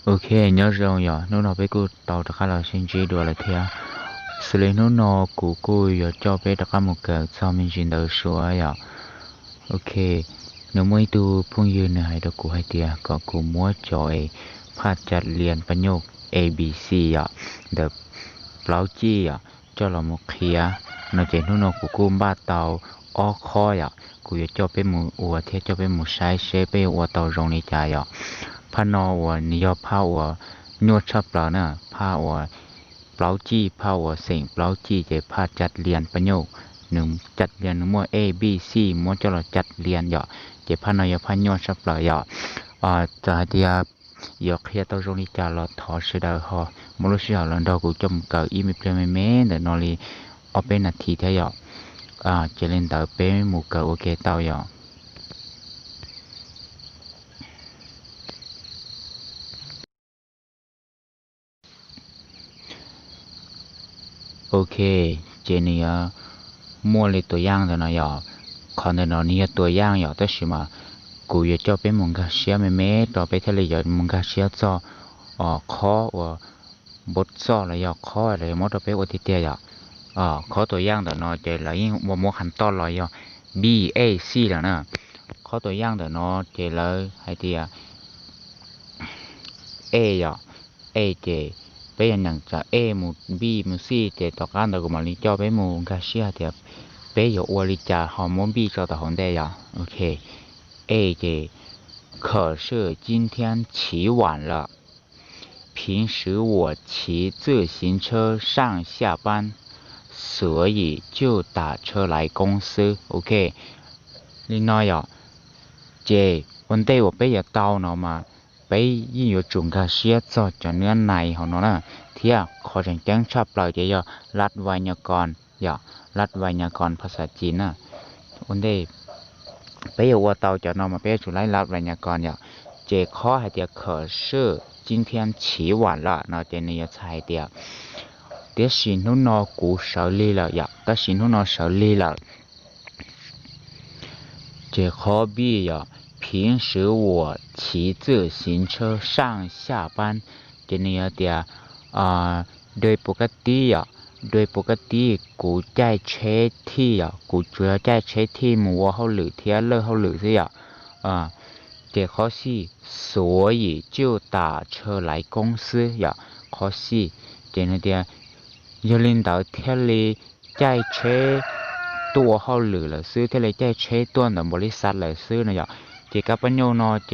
Ok, nhớ rồi nhỉ, lúc nào bếp cũng tàu được khá là xin chỉ đùa là thế. Xử lý lúc nào cũng cũng có cho bếp được một cái cho mình xin đỡ sửa nhỉ. Ok, nếu mới tu phung dư nữa hãy đó cũng hay tiệt, có cũng mua cho ấy phát chặt liền và nhục A B C nhỉ. Đợt báo chí nhỉ. ເຈົ້າລອງມາເຄຍເນາະ ເຈໜູເນາະ ກູກູບ້າເຕົາ ອໍ ຄໍຢາ ກູຢາກເຈົ້າເປັນໝູ່ອົວ ແທ້ເຈົ້າເປັນໝູ່ຊາຍເຊ ເປັນອົວເຕົາ ໂຮງນິຈາຢາ ພານອ ອົວ ນິຍອ ພາ ອົວ ຍວດຊະເປົ່ານະ ພາ ອົວ ເປົາຈີ ພາ ອົວ ເສັງ ເປົາຈີ ເຈ ພາ ຈັດລຽນ ປະໂຫຍກ ໜຶ່ງ ຈັດລຽນ ໜຶ່ງ ໝວດ ເອ ບີ ຊີ ໝວດ ເຈົ້າລອງຈັດລຽນຢາ ເຈ ພານອ ຢາ ພາ ຍວດຊະເປົ່າຢາ ອາ ຈະໃຫ້ເດຍ Yo khía tau zong li ca lo tho sư đau ho. Một lúc sau lần đầu cũng cho một cậu im ip lem me me để nó li ở bên là thì thế yo. À, chỉ lên tới bên một cậu ok tao yo. Ok, ເຈນີ້ ເອີ ມົວເລີຍຕົວຢ່າງເດີເນາະຢາ ຂອງເດີເນາະ ນີ້ຕົວຢ່າງຢາ ແຕ່ຊິມາ ກູຢາກເຈົ້າເປັນໝູ່ກາເຊຍແມ່ໆ ຕໍ່ໄປເທື່ອລະຢາ ໝູ່ກາເຊຍເຈາະ ອໍ ຄໍ ອົວ ບົດເຈາະລະຢາ ຄໍ ລະຢາ ໝົດຕໍ່ໄປ ໂອ ຕິເຕຍຢາ ຂໍຕົວຢ່າງເດີເນາະ ເຈລະຍິງບໍ່ໝົດຂັ້ນຕອນລະຢາ ບີ ເອ ຊີ ລະນະ ຂໍຕົວຢ່າງເດີເນາະ ເຈລະໃຫ້ເຕຍ ເອຢາ ເອເຈ ເປຫຍັງຈະເອໝູ່ບີໝູ່ຊີເຈ ຕໍ່ການດາກູມາລີເຈົ້າເປໝູ່ກາເຊຍເຕຍ ເປຢາກອວດລີຈາ ຮອມມໍບີເຈົ້າຕາໂຮງແດຢາ ໂອເຄ ເອເຈ 可是今天起晚了 平时我骑自行车上下班 所以就打车来公司 ໂອເຄ ລີນ້ອຍຢາ ເຈ ວັນເດ ວ່າເປຢາກເຕົາເນາະມາ ເປຍິ່ງຢູ່ຈຸງກາເຊຍເຈາະຈາກເນື້ອໃນເຮົາເນາະນະ ເທຍ ຂໍແຈ້ງແຈ້ງຊາບເປົ່າເຈຢາ ລັດໄວຍາກອນຢາ ລັດໄວຍາກອນພາສາຈີນນະ ໂອເດ ເປຢາກອວດເຕົາຈາກເນາະມາ ເປຈຸໄລລັດໄວຍາກອນຢາ ເຈ ຂໍໃຫ້ເຕຍ 可是今天起晚了 ເນາະ ເຈນີ້ຢາໃຫ້ເຕຍ ແຕ່ຊິໜູເນາະ ກູເຊົາລີ້ແລ້ວຢາ ແຕ່ຊິໜູເນາະ ເຊົາລີ້ແລ້ວ ເຈ ຂໍບີຢາ 平时我骑自行车上下班 ເຈນີ້ເຕຍ ອາ ໂດຍປົກກະຕິຢາ ໂດຍປົກກະຕິ ກູຈ່າຍເຊທີ່ຢາ ກູຈະຈ່າຍເຊທີ່ໝູ່ເຮົາຫຼື ເທຍເລີເຮົາຫຼືຊິຢາ ອາ ເຈ ຂໍຊີ 所以就打车来公司 ຢາ ຂໍຊີ ເຈນີ້ເຕຍ ຍາລິນດາວ ເທຍເລີ ຈ່າຍເຊຕົວເຮົາຫຼືລະຊື້ ເທເລຈ່າຍເຊຕົວນຳບໍລິສັດລະຊື້ນະຢາ ເຈກະປະໂຫຍກເນາະ ເຈ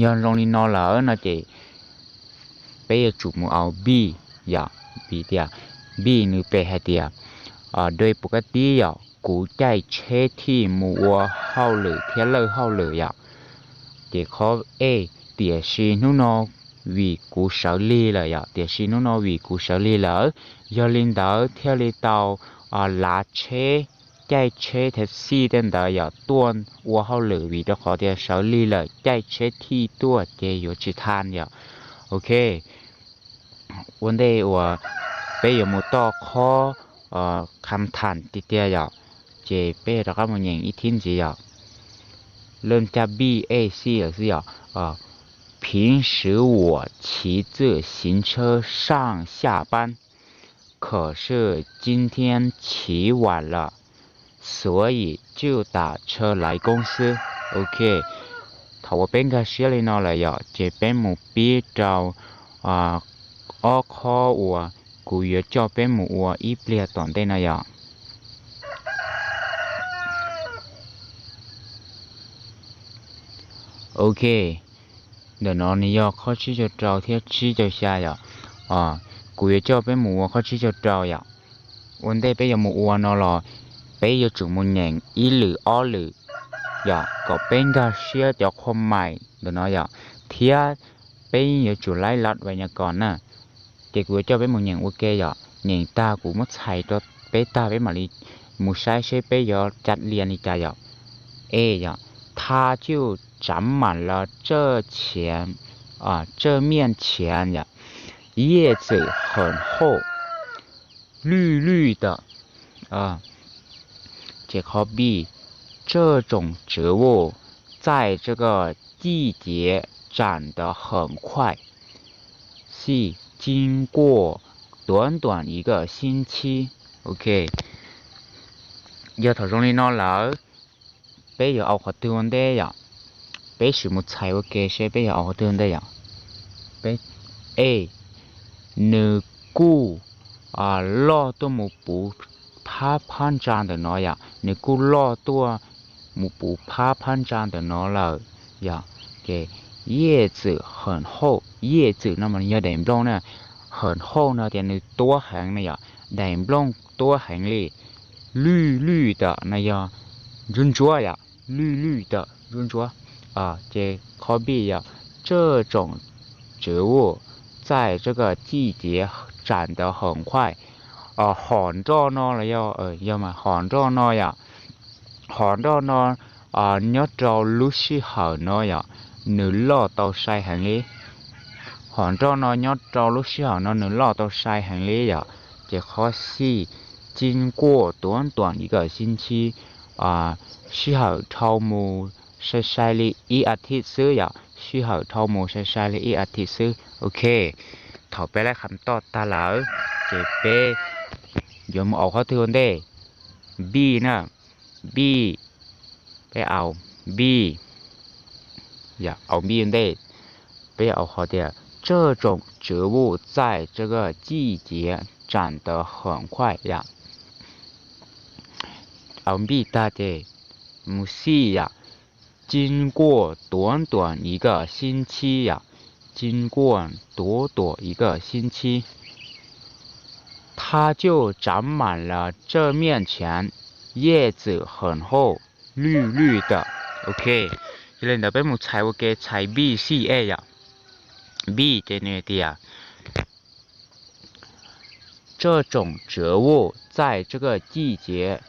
ຍ້ອນລົງລີເນາະລະເນາະ ເຈ ເປຢາກຈູໝູ່ເອົາບີຢາ ບີເຕຍ ບີໜຶ່ງເປໃຫ້ເຕຍ ອາ ໂດຍປົກກະຕິຢາ ກູຈ່າຍເຊທີ່ໝູ່ເຮົາຫຼື ເທເລີເຮົາຫຼືຢາ ເຈ ຂໍເອ ແຕ່ຊິໜູເນາະ ວີ ກູເຊົາລີ້ແລ້ວຢາ ແຕ່ຊິໜູເນາະ ວີ ກູເຊົາລີ້ແລ້ວ ຍາລິນດາວ ເທເລເຕົາ ອາ ລາເຊ ຈ່າຍເຊແທັກຊີເຕັນດາຢາ ຕົວນ ອັວເຮົາເລີ ວີ ຕະຂໍເຕຍ ເຊົາລີ້ແລ້ວ ຈ່າຍເຊທີ່ຕົວ ເຈ ຢາຊິທານຢາ ໂອເຄ ວັນເດ ອັວ ເປຢາກໝູ່ຕໍ່ ຂໍ ຄຳຖາມຕິເຕຍຢາ ເຈ ເປຕະກະໝູ່ແຫງອີກທີນຈີຢາ ເລີ່ມຈາກບີເອຊີລະຊິຢາ ອາ 平时我骑自行车上下班 可是今天起晚了 所以就打车来公司 ໂອເຄ ຖ້າວ່າເປັນກາເຊຍເລີຍເນາະລະຢາ ເຈເປັນໝູ່ປີເຕົາ ອາ ອໍ ຄໍ ອົວ ກູຢາກເຈົ້າເປັນໝູ່ອົວ ອີ່ເປຍຕອນເດນະຢາ ໂອເຄ ເດີເນາະ ນີ້ຢາ ຂໍຊີ້ເຈົ້າເຕົາ ເທຍຊີ້ເຈົ້າຊາຢາ ອາ ກູຢາກເຈົ້າເປັນໝູ່ ຂໍຊີ້ເຈົ້າເຕົາຢາ ວັນເດ ເປຢາກໝູ່ອົວເນາະລະ ເປຢາກຈູໝູ່ແຫງ ອີ່ຫຼື ອໍ ຫຼື ຢາ ກໍເປັນກາເຊຍຈາກຄວາມໝາຍເດີເນາະຢາ ເທຍ ເປຢາກຈູໄລລັດໄວຍາກອນນະ ເຈ ກູຢາກເຈົ້າເປັນໝູ່ແຫງ ໂອເຄຢາ ແຫງຕາ ກູໝົດໄຊໂຕ ເປຕາ ເປມາລີ ໝູ່ຊາຍເຊ ເປຢາກຈັດລຽນອີກຈາຢາ ເອຢາ 他就长满了这前 啊，这面前呀，叶子很厚，绿绿的，啊，这棵笔，这种植物在这个季节长得很快。四、经过短短一个星期。 ໂອເຄ ຢ່າເທົ່າຊ່ວງນີ້ເນາະລາວ ເປ້ຢາກເອົາຂໍ້ຕື່ມເດ້ຢາ ເປ້ຊິໝູ່ໄຊໂອເຄເຊ ເປ້ຢາກເອົາຂໍ້ຕື່ມເດ້ຢາ ເປ້ ເອ ໜຶ່ງກູ່ ອ່າ ຫຼໍ້ຕົວະໝູ່ປູພາພັນຈາງເດີເນາະຢາ ໜຶ່ງກູ່ຫຼໍ້ຕົວະໝູ່ປູພາພັນຈາງເດີເນາະລາວຢາ ໂອເຄ 叶子很厚 叶子 ເນາະ ມັນຍາວ ແດງບລັອງນະ 很厚 ເນາະ ແຕ່ໜຶ່ງຕົວແຮງນະຢາ ແດງບລັອງ ຕົວແຮງເລີຍ 绿绿的 ນະຢາ ຈົວໆຢາ 绿绿的 ຈົວໆ ອ່າ ເຈ ຂໍ້ບີຢາ 这种植物在这个季节长得很快 ອ່າ ຫອນເຈາະເນາະ ລະຢາ ເອີ ຢາມາ ຫອນເຈາະເນາະຢາ ຫອນເຈາະເນາະ ອ່າ ຍອດເຈົ້າລູກຊິເຫີນເນາະຢາ ໜຶ່ງຫຼໍ້ເຕົາໄຊແຮງເລີຍ ຫອນເຈາະເນາະ ຍອດເຈົ້າລູກຊິເຫີນເນາະ ໜຶ່ງຫຼໍ້ເຕົາໄຊແຮງເລີຍຢາ ເຈ ຂໍ້ສີ່ 经过短短一个星期 ອ່າ ຊິເຫີນເທົ່າໝູ່ໄຊໆເລີຍ ອີກອາທິດຊື່ຢາ ຊິເຫີນເທົ່າໝູ່ໄຊໆເລີຍ ອີກອາທິດຊື່ ໂອເຄ ເຂົ້າໄປໄດ້ຄຳຕອບຕາລາວ ເຈ ເປ້ ຢາມາເອົາຂໍ້ຖືກເດ້ ບີນະ ບີ ໄປເອົາບີ ຢາກເອົາບີເດ້ ໄປເອົາຂໍ້ເດ 这种植物在这个季节长得很快 ຢາກເອົາບີຕາເດ ໝູ່ສີ່ຢາກ 经过短短一个星期呀，经过短短一个星期，它就长满了这面墙，叶子很厚，绿绿的。 ໂອເຄ ເລີຍດຽວໄປໝູ່ໄຊໂອເຄ ໄຊບີສີ່ເອຍາ ບີເຈເນເຕຍ 这种植物在这个季节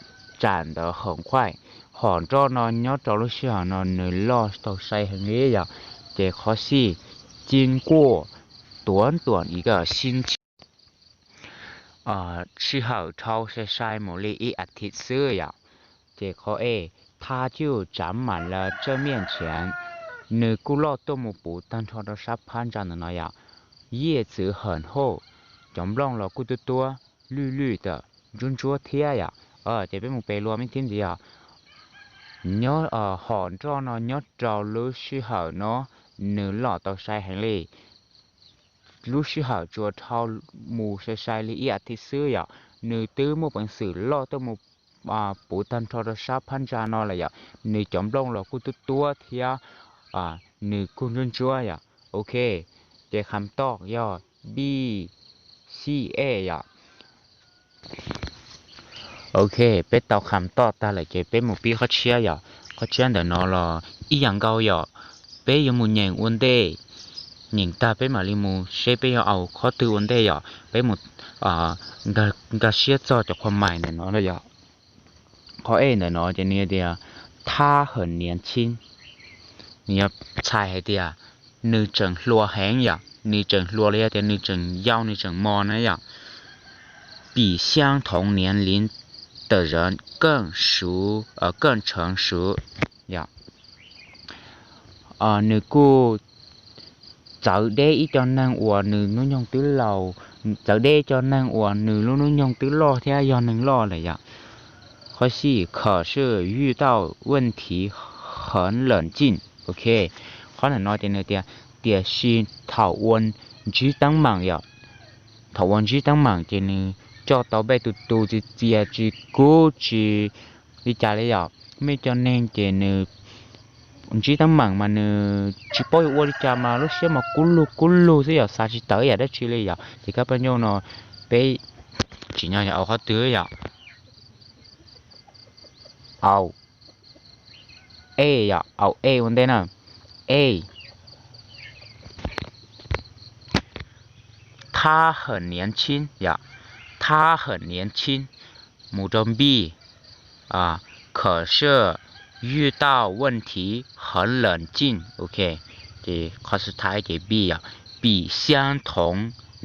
长得很快。 ຫອນເຈາະເນາະ ຍອດເຈົ້າລູກຊິເຫີນເນາະ ໜຶ່ງຫຼໍ້ເຕົາໄຊແຮງເລີຍຢາ ເຈ ຂໍ້ສີ່ 经过短短一个星期 ອ່າ ຊິເຫີນເທົ່າໄຊໆໝົດເລີຍ ອີກອາທິດຊື່ຢາ ເຈ ຂໍ້ເອ 它就长满了这面墙 ໜຶ່ງກູ່ຫຼໍ້ຕົວະໝູ່ປູຕັນທອດເຕົາຊາບພັນຈານເນາະຢາ 叶子很厚 ຈອມບລັອງຫຼໍ່ກູ່ຕົວໆ 绿绿的 ຈົວໆເທຍຢາ ເອີ ເຈ ເປັນໝູ່ເປລວມອີກທີດຽວ ຍອດ ເອີ ຫອນເຈາະເນາະ ຍອດເຈົ້າລູກຊິເຫີນເນາະ ໜຶ່ງຫຼໍ້ເຕົາໄຊແຮງເລີຍ ລູກຊິເຫີນຈົວເທົ່າໝູ່ໄຊໆເລີຍ ອີກອາທິດຊື່ຢາ ໜຶ່ງຕື້ໝູ່ເປັນສື່ຫຼໍ້ຕົວະໝູ່ ອ່າ ປູຕັນທອດເຕົາຊາບພັນຈານເນາະລະຢາ ໜຶ່ງຈອມບລັອງຫຼໍ່ກູ່ຕົວໆເທຍ ອ່າ ໜຶ່ງກູ່ຈົວໆຢາ ໂອເຄ ເຈ ຄຳຕອບຢາ ບີ ຊີເອ ຢາ ໂອເຄ ເປັນຕອບຄຳຕອບຕາລະເກ ເປັນໝູ່ປີເຂົ້າເຊຍຢາ ເຂົ້າເຊຍເດີເນາະລະ ອີ່ຫຍັງເກົ່າຢາ ເປັນຢາໝູ່ແຍງອວນເດ ແຍງຕາເປັນມາລີໝູ່ເຊ ເປັນຢາເອົາຂໍ້ຖືກອວນເດຢາ ເປັນໝູ່ ອ່າ ກາ ກາເຊຍເຈາະຈາກຄວາມໝາຍເດີເນາະລະຢາ ຂໍ້ເອເດີເນາະ ຈະນີ້ເດຍ 他很年轻 ນີ້ໃສ່ໃຫ້ເດຍ ໜຶ່ງເຈີງຫຼໍ່ແຮງຢາ ໜຶ່ງເຈີງຫຼໍ່ເລີຍ ແຕ່ໜຶ່ງເຈີງເຍົາ ໜຶ່ງເຈີງມໍ່ນະຢາ 比相同年龄的人更熟 呃，更成熟 ຢາ ເອີ ໜຶ່ງກູ່ ເຈີເດອີກຈອນໜຶ່ງອວນໜຶ່ງນຸ່ງຍົງຕື້ເຫຼົ່າ ເຈີເດຈອນໜຶ່ງອວນໜຶ່ງລຸງນຸ່ງຍົງຕື້ຫຼໍ່ເທຍ ຍອນໜຶ່ງຫຼໍ່ລະຢາ ຂໍ້ສີ່ 可是遇到问题很冷静 ໂອເຄ ຂໍ້ນັ້ນເນາະ ເຈເນີເຕຍ ເຕຍຊີເຖົາອວນຈີ້ຕັ້ງໝັງຢາ ເຖົາອວນຈີ້ຕັ້ງໝັງ ເຈເນີ ເຈາະເຕົາແບກຕູໆ ເຈຍ ເຈຍ ເຈຍ ເຈຍ ລີຈາເລີຍຢາ ແມ່ນເຈົ້າແນງ ເຈເນີ ຈີ້ຕັ້ງໝັງມາເນີ ຈີ້ປ້ອຍອວນລີຈາມາ ລູກເຊຍມາກຸລູກຸລູ ເຊຍຢາ ສາຈີເຕີຢາ ໄດ້ຊີເລີຍຢາ ເຈກະປະໂຍກເນາະ ເປ ຈີເນາະ ເອົາເຂົ້າຕື່ຢາ ເອົາ ເອ ຢາ ເອົາເອມັນເດ້ນະ ເອ 他很年轻 ຢາ 他很年轻 ໝູ່ດອມບີ ອ່າ 可是遇到问题很冷静 ໂອເຄ ເຈ ຂໍ້ສຸດທ້າຍ ເຈ ບີ ອ່າ 比相同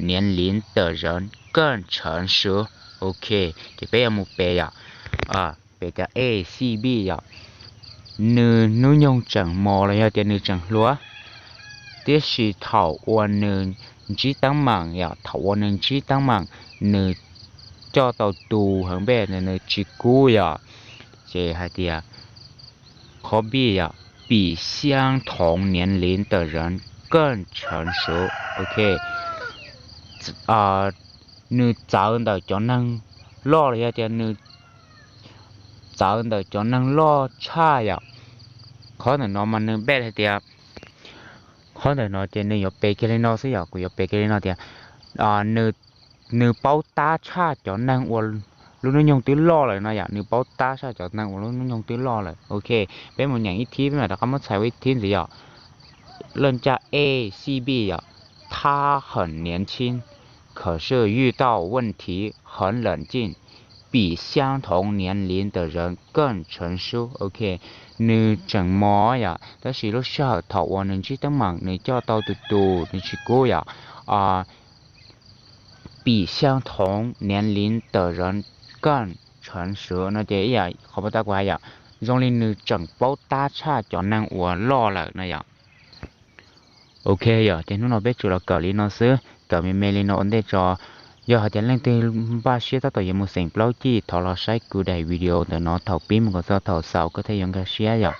年龄的人更成熟 ໂອເຄ ເຈ ເປ ໝູ່ເປ ອ່າ ເປັນຕາເອ ຊີ ບີ ຢາ ໜຶ່ງນຸ່ງຍົງເຈີງມໍ່ລະຍາ ແຕ່ໜຶ່ງເຈີງຫຼໍ່是头我能知当忙呀，头我能知当忙，你叫到都很背的你去估呀，这还的呀，何必呀，比相同年龄的人更成熟。OK，啊，你早的叫能老了呀，你早的叫能老差呀，可能那么能背的呀。 Khoe ntawm no ces nws yuav pe kiag li no xwb yom, kuv yuav pe kiag li no tias, nws, nws paub tab tshaj cov neeg uas lub hnub nyoog twb loj lawm no yom, nws paub tab tshaj cov neeg uas lub hnub nyoog twb loj lawm. Ok, peb mus nyeem ib thib, peb mam rov qab muab txhais ua ib thib ntxiv yom. 人家 A C B 呀，他很年轻，可是遇到问题很冷静，比相同年龄的人更成熟。 Ok, nws tseem mos yom, tab sis lub sij hawm thaum uas nws ntsib teeb meem nws coj tau tus tus, nws tsis kub yom. 比相同年龄的人更成熟 no ces ib yam qhov pov thawj kuv hais yom, zoo li nws tseem paub tab tshaj cov neeg uas loj lawm no yom. Ok yom, ces hnub no peb tsuas los kawm li no xwb, kawm me me li no ua ntej tso. Yog hais tias leej twg npaj siab tab tom yuav mus xeem plaub cij, thov los saib kuv daim video ntawm no thaum pib mus kom txog thaum xaus koj thiaj yuav nkag siab yom.